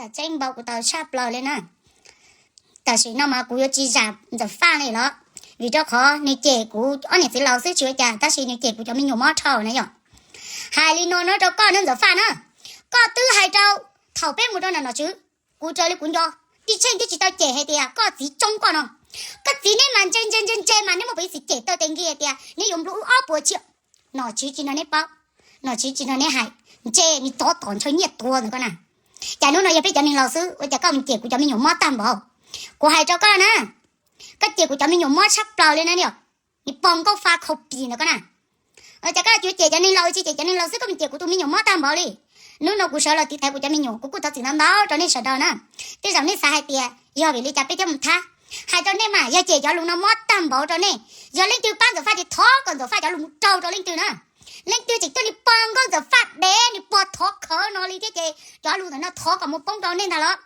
Tam tseeb npau kuv tau tshaj plaws li na. Tam sim no mas kuv yuav tsis zam Ntxawm Faj li los, vim rau qhov nws cem kuv ob niam txiv laus xwb tsis ua cas, tab sis nws cem kuv cov me nyuam mob dhau na yom. Hais li no no rau koj na Ntxawm Faj na, koj twb hais rau thaum peb mus rau nram nom tswv, kuv raws li kuv nco, Tij Tsheej twb tsis tau cem hais tias koj txiv tsoob koj no. Koj txiv neb mas ntse ntse ntse ntse mas neb muaj peev xwm cem tau tes nki hais tias neb yuav nplua wb ob puas tsiaj. Nom tswv tsis nrog neb paub, nom tswv tsis nrog neb hais, ntse nws tsov tom ntshaw nyiaj tuag ntawm koj na. Cas hnub no yog peb cov neeg laus xwb ua cas koj mus cem kuv cov me nyuam mob tag npaum? Kuv hais rau koj na, koj cem kuv cov me nyuam mob tshaj plaws li na yom. Nws pog nkauj fa khau pis ntawm koj na. Cas koj yuav cem cov neeg laus tsis cem cov neeg laus xwb, koj mus cem kuv tus me nyuam mob tag npaum li. Hnub no kuv sawv los tiv thaiv kuv cov me nyuam, kuv kuj thov txim ntau ntau rau nej sawv daws na. Tej zaum nej xav hais tias yog vim li cas peb thiaj mus thab. Hais rau nej mas yog cem cov lus no mob tag npaum rau nej. Yog leej twg pab Ntxawm Faj ces thov kom Ntxawm Faj cov lus mus raug rau leej twg na. Leej twg tseem tuaj nws pog nkauj Ntxawm Faj dev nws pog thov khawv no li thiab ces cov lus ntawm no thov kom mus poob rau nej ntag los.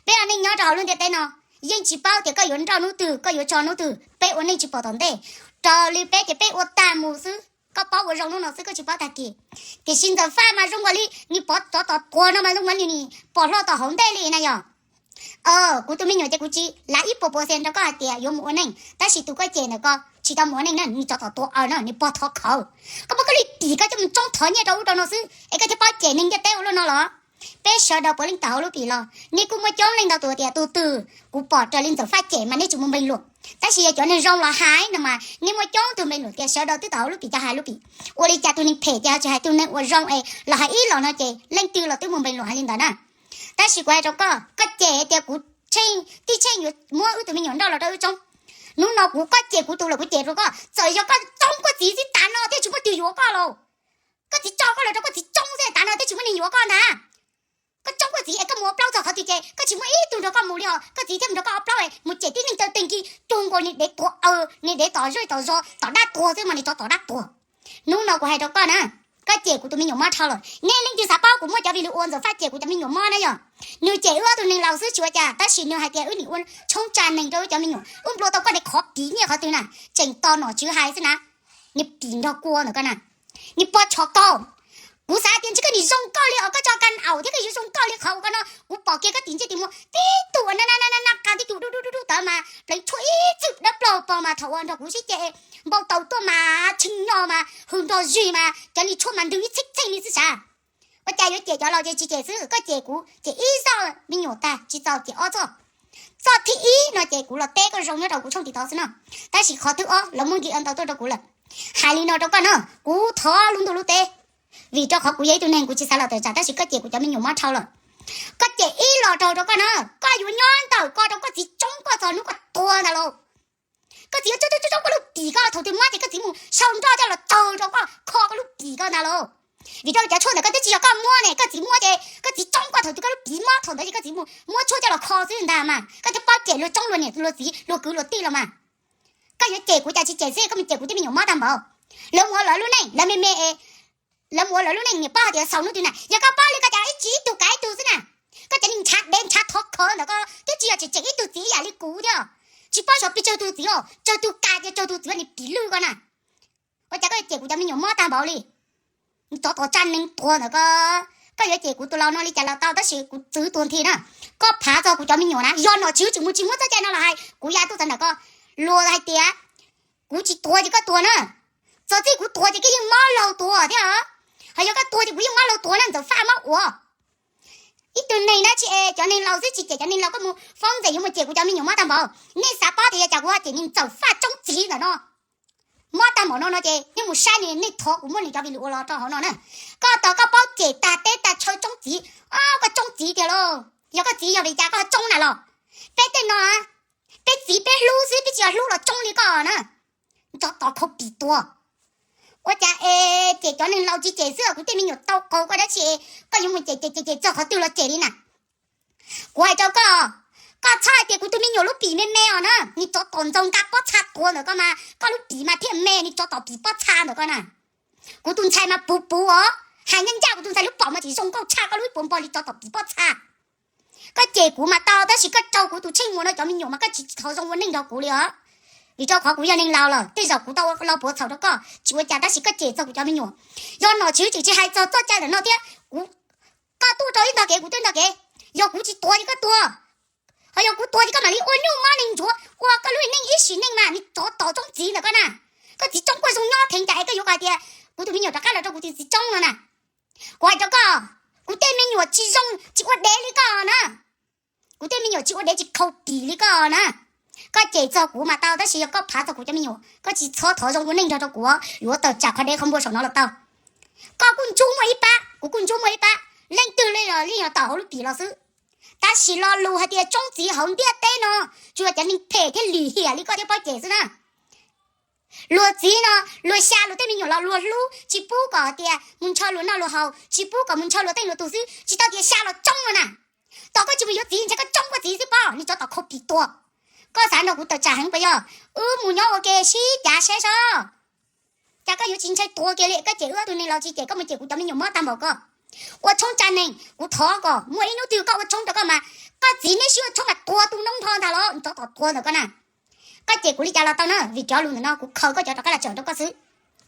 Peb ua neej nyob rau hauv lub ntiaj teb no, yeej tsis paub tias koj yuav nrauj hnub twg koj yuav tso hnub twg, peb ua neej tsis pom tom ntej. Raws li peb ces peb ua tag mus xwb, koj paub ua zoo hnub no xwb koj tsis paub tag kis. Tiam sis Ntxawm Faj mas zoo nkaus li nws pov tsov tom tuag no mas zoo nkaus li nws pom hlo tom hauv ntej li na yom. Kuv tus me nyuam ces kuv tsis lav ib puas percent rau koj hais tias yuav mus ua neej, tab sis tus koj cem ntawm ko tsis tau mus ua neej na, nws tsov tom tuag aws na, nws pog thov khawv. Koj muab koj li tim koj coj mus tsoob thov nyiaj rau ub rau no xwb es koj thiaj paub cem neeg ntiaj teb ua luaj no los? Peb sawv daws puav leej tawm hauv lub pim los, nej kuj muaj coob leej ntau tus tias tus twg kuv pom raws li Ntxawm Faj cem mas nej tsis mus npeeg luam. Tab sis yog cov neeg zoo los hais no mas nej muaj coob tug npeeg luam tias sawv daws twb tawm hauv lub pim cov hais lub pim. Ua li cas tus neeg phem ces ho tsis hais tus neeg uas zoo es los hais ib los no ces leej twg los twb mus npeeg luam hais li ntawd na. Tab sis kuv hais rau koj, koj cem tias kuv Tij Tsheej yuav muab wb tus me nyuam nrauj los rau wb tsoob. Hnub no kuv koj cem kuv tus lawm kuv cem rau koj, txawm yog koj tsoob koj txiv xwb tav no thiaj tsis muaj twg yuav koj los. Koj txiv tso koj los rau koj txiv tsoob xwb tav no thiaj tsis muaj neeg yuav koj ntag. Koj tsoob koj txiv es koj mus ua plaub txog qhov twg ces koj tsis muaj ib tug nrog koj mus li os, koj txiv thiaj mus nrog koj ua plaub mus cem tib neeg taw teg nkig tus nkaus niag dev tuag aws, niag dev tom zej tom zos tom dab tuag xwb mas niag tsov tom dab tuag. Hnub no kuv hais rau koj na, koj cem kuv tus me nyuam mob dhau lawm. Nej leej twg xav paub kuv muaj cov video uas Ntxawm Faj cem kuv cov me nyuam mob na yog, nws cem wb ob tug neeg laus xwb tsis ua cas, tab sis nws hais tias wb nim ua tshoob tsa neeg rau wb cov me nyuam, wb nplua tau koj niag qhov piv nyiaj qhov twg na, tseem tos nom tswv hais xwb na. Niag pim nrog kua ntawm koj na, niag pog tshov kaug. Kuv xav tias ntshe koj nim zoo nkauj li os, koj tso ka aum thiab koj yuav zoo nkauj li qhov uas koj no. Kuv pom kiag koj tim ntsej tim muag tib tug uas na na na na qas tib tug dub dub dub dub tawv mas pleev tshuaj ib txwm dawb plaug pog mas thaum uas nrog kuv sib ceg npau taws tuaj mas tshee nyo mas hws nrog zig mas cov niag tshuaj mas ntws ib txheej txheej li xwb sav. Ua cas yuav cem cov laus ces tsis cem xwb, koj cem kuv cem ib txoj me nyuam tag tsis txaus cem ob txoj. Txoj thib ib no ces kuv los teb koj zoo nyob rau kuv tshooj TikTok xwb no. Tab sis qhov thib ob lawv muab nkig ntau tuaj rau kuv lawm. Hais li no rau koj na, kuv thov lub ntuj lub teb, vim rau qhov kuv yog ib tug neeg kuv tsis xav los tawm tsam, tab sis koj cem kuv cov me nyuam mob dhau lawm. Koj cem ib los raug rau koj na, koj yuav nyob ntawm koj rau koj txiv tsoob koj txog hnub koj tuag ntag lauj. Koj txiv yuav tsoob tsoob tsoob koj lub pim koj, thaum twg mob ces koj txiv mus sau nroj coj los tsaws rau koj kho koj lub pim koj ntag lauj. Vim rau cov tshuaj ntawd koj twb tsis yog koj muab ne, koj txiv muab ces koj txiv tsoob koj, thaum twg koj lub pim mob thaum ntawd ces koj txiv mus muab tshuaj coj los kho xwb ntag mas koj thiaj paub cem luag tsoob luag niam luag txiv luag kwv luag tij los mas. Koj yuav cem kuv cas tsis cem xwb, koj mus cem kuv tej me nyuam mob tag npaum. Lawv mus ua lawv lub neej lawv me me es lawv mus ua lawv lub neej niam paub hais tias xaus hnub twg na, yog koj paub li koj cas ib tsis ib tug kais ib tug xwb na. Koj cov neeg ntshav dev ntshav thov khawv ntawm koj twb tsis yog tseem tseem ib tug txiv ib yam li kuv thiab. Tsis paub xyov pes tsawg tus txiv os, tsawg tus kais tias tsawg tus txiv niag pim lwj koj na. Ua cas koj yuav cem kuv cov me nyuam mob tag npaum li? Tsov tom tsa neeg tuag ntawm koj, koj yuav cem kuv tus laus no li cas los tau, tab sis kuv txwv tuag nthi na. Koj phav txog kuv cov me nyuam na, yog nom tswv tseem mus tsis muab txoj cai no los hais kuv ya tuaj txog ntawm koj. Luag hais tias kuv tsis tuag ces koj tuag na. Txog txij kuv tuag ces koj yeej mob laug tuag thiab. Ho yog koj tuag ces kuv yeej mob laug tuag na, Ntxawm Faj mob ua. Ib tug neeg dab tsi es cov neeg laus xwb tsis cem cov neeg laus, koj mus foob ntxes yuav mus cem kuv cov me nyuam mob tag npaum. Nej xav paub tias yog cas kuv ho cem niag Ntxawm Faj tsoob txiv ntawm no. Mob tag npaum no no ces nej mus saib, nej thov kuv muab nws cov video los rau hauv no na. Koj tos koj paub cem tag teb tag chaw tsoob txiv, koj tsoob txiv tiag lauj. Yog koj txiv yog vim cas koj ho tsoob na los? Peb tej no, peb txiv peb hlub xwb, peb tsis yog hlub los tsoob li koj na. Tsov tom khau pim tuag. Ua cas es cem cov neeg laus tsis cem xwb, kuv tej me nyuam tau qaug koj dab tsi, koj yuav mus cem cem cem cem txog qhov twg los cem li na. Kuv hais rau koj, koj txhob hais tias kuv tus me nyuam lub pim me me os na, nws tsov tom ntxaug nqa pob txha tuag ntawm koj mas koj lub pim mas thiaj me, nws tsov tom pim pob txha ntawm koj na. Kuv tus ntxhais mas puv puv os, hais ncaj ncaj kuv tus ntxhais lub pom mas tsis zoo nkauj tshaj koj lub ib puas npog li tsov tom pim pob txha. Koj cem kuv mas tau, tab sis koj raug kuv tus Tsheej Muas no cov me nyuam mas koj tsis thov zoo ua neej nrog kuv li os. Vim rau qhov kuv yog neeg laus lawm, tej zaum kuv tau ua lo puav txhaum rau koj tsis ua cas, tab sis koj cem txog kuv cov me nyuam. Yog nom tswv tseem tsis hais txog txoj cai ntawm no thiab, kuv, koj tuaj rau ib ntog kev kuv tuaj ib ntog kev. Yog kuv tsis tuag ces koj tuag, ho yog kuv tuag ces koj mam li ua nyuj mob neeg ntsuav ua koj lub neej ib sim neej mas, niag tsov tom tsoob txiv ntawm koj na. Koj txiv tsoob kuj zoo nyob theev cas es koj yuav kom tias kuv tus me nyuam rov qab los rau kuv tus txiv tsoob no na. Kuv hais rau koj, kuv tej me nyuam tsis zoo tsis ua dev li koj na. Kuv tej me nyuam tsis ua dev tsis khau pim li koj na. Koj cem txog kuv mas tau, tab sis yog koj phav txog kuv cov me nyuam, koj tsis txhob thov zoo ua neej nrog rau kuv, yuav tawm tsam qhov dev qhov npua saum no los tau. Koj kuj ntsuj muaj ib pab, kuv kuj ntsuj muaj ib pab, leej twg li los yeej yog tom hauv lub pim los xwb. Tab sis lo lus hais tias tsoob txiv hauv ntiaj teb no, tsuas yog cov neeg phem thiab lim hiam li koj thiaj paub cem xwb na. Luag txiv no, luag xya luag tej me nyuam los luag hlub, tsis pub kom tias mus ntshaw luag noj luag haus, tsis pub kom mus ntshaw luag tej luag tus xwb, tsis tau tias xya los tsoob no na. Tos koj tsis mus yuav txiv ntshe koj tsoob koj txiv xwb pob, niag tsov tom khau pim tuag. Koj xav nrog kuv tawm tsam heev puas yog? Wb mus nyob ua ke sib cav saib seb. Cas koj yuav tsis ntshai tuag kiag li, koj cem wb ob tug neeg los tsis cem, koj mus cem kuv cov me nyuam mob tag npaum ko. Ua tshoob tsa neeg, kuv thov kom muaj ib hnub twg koj ua tshoob rau koj mas, koj txiv neb sib ua tshoob mas tuag tu noob nrho ntag los, niag tsov tom tuag ntawm koj na. Koj cem kuv li cas los tau na, vim cov lus ntawm no kuv khaws koj cov rov qab los tseem rau koj xwb.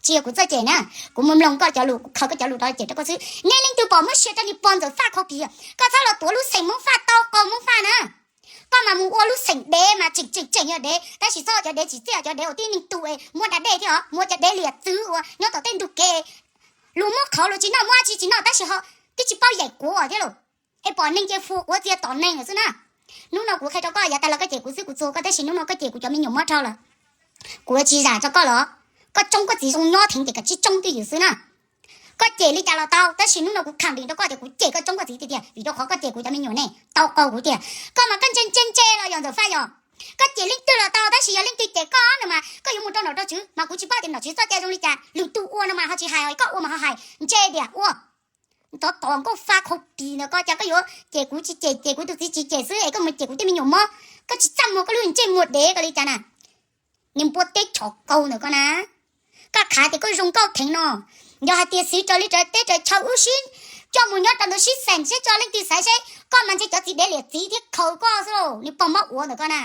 Tsis yog kuv txawj cem na, kuv mus mloog koj cov lus, kuv khaws koj cov lus rov cem rau koj xwb. Nej leej twg pom muab sia rau niag pog ntxawm Faj khau pim, koj txhob los tuav lub xeem Hmoob Faj tau qau Hmoob Faj na. Koj mas mus ua lub xeem dev mas tseem tseem tseem yog dev, tab sis txhob cov dev tsis txiaj, cov dev uas tib neeg tu es muab da dej thiab os, mus ua cov dev liam txwv uas nyob tom tej ntug kev, luag muab qhauv luag tsis noj, muab dab tsi tsis noj, tab sis ho twb tsis paub yaim kuav thiab los, es pom neeg ces fuas quav txias tom neeg lawm xwb na. Hnub no kuv qhia rau koj, yav tas los koj cem kuv xwb kuv txuag koj, tab sis hnub no koj cem kuv cov me nyuam mob dhau lawm, kuv yuav tsis zam rau koj los? Koj tsoob koj txiv zoo nyob theev ces koj tsis tsoob twj ywm xwb na. Koj cem li cas los tau, tab sis hnub no kuv kham dim rau koj tias kuv cem koj tsoob koj txiv tiag tiag, vim rau qhov koj cem kuv cov me nyuam ne tau qau kuv tiag. Koj mas koj ntse ntse ntse los yog ntxawm Faj yog, koj cem leej twg los tau, tab sis yog leej twg cem koj no mas koj yuav mus rau nom rau tswv, mas kuv tsis paub tias nom tswv txoj cai zoo li cas, lwm tus ua no mas ho tsis hais, koj ua mas ho hais, ntse diam ua. Tov tom nkauj Faj khau pim ntawm koj, cas koj yuav cem kuv tsis cem, cem kuv tus txiv tsis cem xwb es koj mus cem kuv tej me nyuam mob, koj tsis txaj muag koj lub ntsej muag dev ko li cas na. Niag npua teb chom kaus ntawm koj na, koj khav tias koj zoo nkauj theev no, yog hais tias xiv raws li raws teb raws chaw wb sib coj mus nyob rau ntawd sib xeem seb tso leej twg xaiv seb, koj mas ntshe cov txiv dev liam txiv thiab khaws koj xwb lauj, niag pog mob uav ntawm koj na.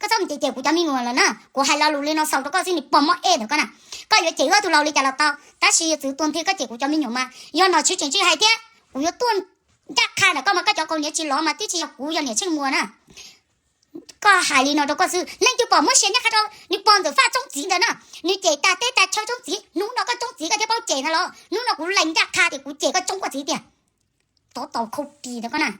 Koj txhob mus cem cem kuv cov me nyuam lawm na, kuv hais lo lus li no xaus rau koj xwb, niag pog mob ej ntawm koj na. Koj yuav cem wb ob tug laus li cas los tau, tab sis yog txwv tuag nthi koj cem kuv cov me nyuam mas yog nom tswv tseem tsis hais thiab, kuv yuav tuaj ncaj qha ntawm koj mas koj cov kaus hniav tsis lov mas twb tsis yog kuv, yog niam Tsheej Muas na. Koj hais li no rau koj xwb, leej twg pom muab sia ncaj qha rau niag pog ntxawm Faj tsoob txiv ntawd na, nws cem tag teb tag chaw tsoob txiv, hnub no koj tsoob txiv koj thiaj paub cem ntag los, hnub no kuv lees ncaj qha tias kuv cem koj tsoob koj txiv tiag. Tov tom khau pim ntawm koj na.